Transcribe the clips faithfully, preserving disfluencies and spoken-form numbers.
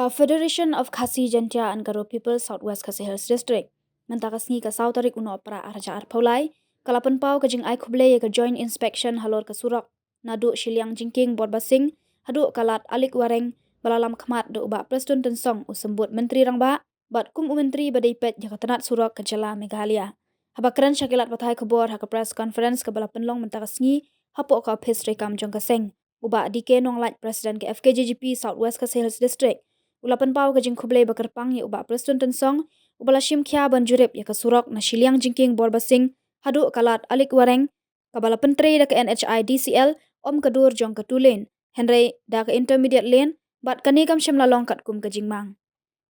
Ka Federation of Khasi Jaintia and Garo People South West Khasi Hills District mynta ka sngi ka saw tarik u Nohprah ar hajar arphew lai ka la pynpaw ka jingai khublei ïa ka joint inspection halor ka surok naduh Shiliang Jingkieng Borbasing haduh ka Lad Alik Wareng ba la lam khmat da u Bah Prestone Tynsong u Symbud Myntri Rangbah bad kum u Myntri ba dei peit ïa ka tnat surok ka jylla Meghalaya. Haba kren sha ki lad pathai khubor ha ka press conference kaba la pynlong mynta ka sngi hapoh ka ophis treikam jong ka seng, u Bah D K Nonglait, President ka F K J G P South West Khasi Hills District, u la pynpaw ka jingkhublei ba kyrpang ïa u Bah Prestone Tynsong uba la shim khia ban jurip ïa ka surok na Shiliang Jingkieng Borbasing haduh ka Lad Alik Wareng kaba la pyntrei da ka N H I D C L, ym ka dur jong ka two lane, hynrei da ka intermediate lane, bad kane kam shym la long katkum ka jingmang.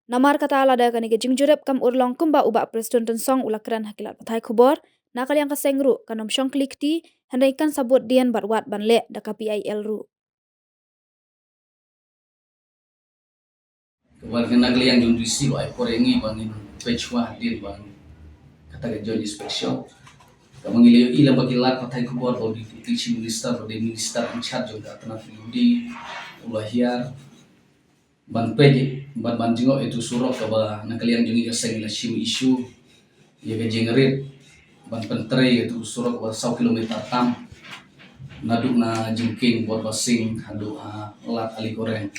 Namar kata lada kane ka jingjurip kam urlong kumba u Bah Prestone Tynsong u la kren ha ki lad pathai khubor, na ka liang ka seng ruh kan ym shong kli kti, hynrei kan sa bud dien bad wad ban leh da ka P I L ruh. Kaba na ka liang jong D C u ai por ïa ngi ba ngin peit shuwa hadien ba kata ka joint inspection. Kaba ngi la ïohi lem ba ki lad pathai khubor ba u Deputy Chief Minister ba dei Minister in charge jong ka tnat P W D u la hiar ban peit ban ban jngoh ïa utu u surok kaba na ka liang jong ngi ka seng ngi la shim issue ïa ka jingrit ban pyntrei ïa utu u surok ba saw kilometer tam naduh na Jingkieng Borbasing haduh ha Lad Alik Wareng.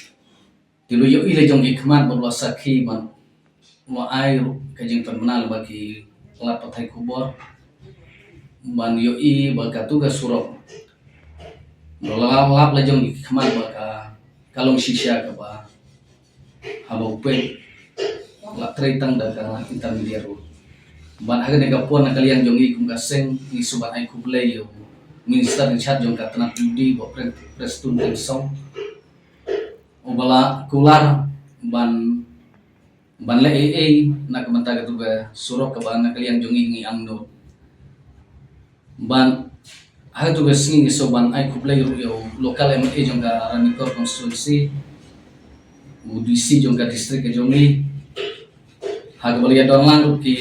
Te la ïohi la jong ki khmat bad la sakhi ban la ai ruh ka jingpynbna lyngba ki lad pathai khubor ban ïohi ba katu ka surok la lap la jong ki khmat ba ka ka long shisha kaba haba u peit la trei tang da ka intermediate road. Bad ha kane ka por na ka liang jong ngi kum ka seng ngi sngewbha ban ai khublei ïa u Minister in charge jong ka tnat P W D Bah Prestone Tynsong uba la kular ban ban leh ei ei na ka bynta katu ka surok kaba na ka liang jong ngi ngi angnud. Bad ha katu ka sngi ngi sngewbha ban ai khublei ruh ïa u local M L A jong ka Ranikor constituency, u D C jong ka district ka jong ngi, ha kaba la ïadon lang ruh ki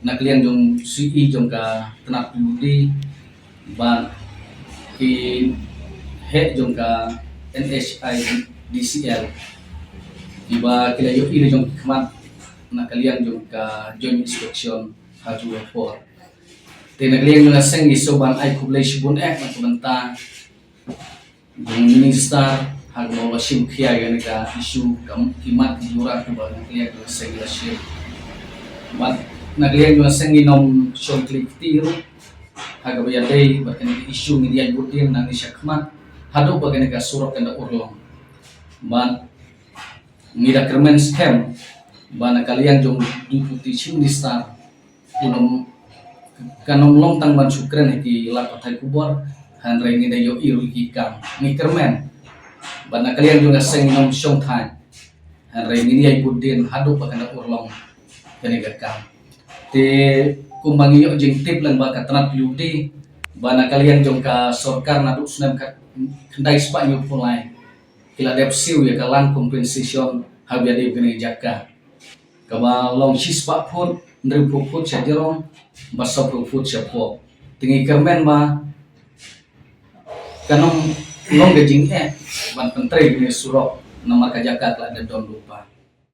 na ka liang jong C E jong ka tnat P W D bad ki heh jong ka N H I D C L kiba ki la ïohi la jong ki khmat na ka liang jong ka joint inspection ha katu ka por. Te na ka liang jong ka seng ngi sngewbha ban ai khublei shibun eh na ka bynta jong u Minister ha kaba u la shim khia ïa kane ka issue ka khmat ki jura kaba na ka liang jong ka seng ngi la shim. Bad na ka liang jong ka seng ngin ym shong kli kti ruh ha kaba ïadei bad kane ka issue, ngin ïaid bud dien nangne shakhmat haduh ba kane ka surok kan da urlong. Bad ngi da kyrmen skhem ba na ka liang jong u Deputy Chief Minister un ym, kan ym long tang ban shu kren ha ki lad pathai khubor, hynrei ngi da ïohi ruh ïa ki kam. Ngi kyrmen ba na ka liang jong ka seng ngin ym shong thait, hynrei ngin ïaid bud dien haduh ba kan da urlong kane ka kam. Te kumba ngi ïoh jingtip lyngba ka tnat P W D ba na ka liang jong ka sorkar naduh snem khyndai spah hynñiewphew lai ki la dep siew ïa ka land compensation ha kaba ïadei bad kane ka jaka, kaba long shispah phut, hynriewphew phut sha jrong bad sawphew phut sha pop. Te ngi kyrmen ba kan ym long ka jingeh ban pyntrei kane ka surok namar ka jaka ka la dep don lypa.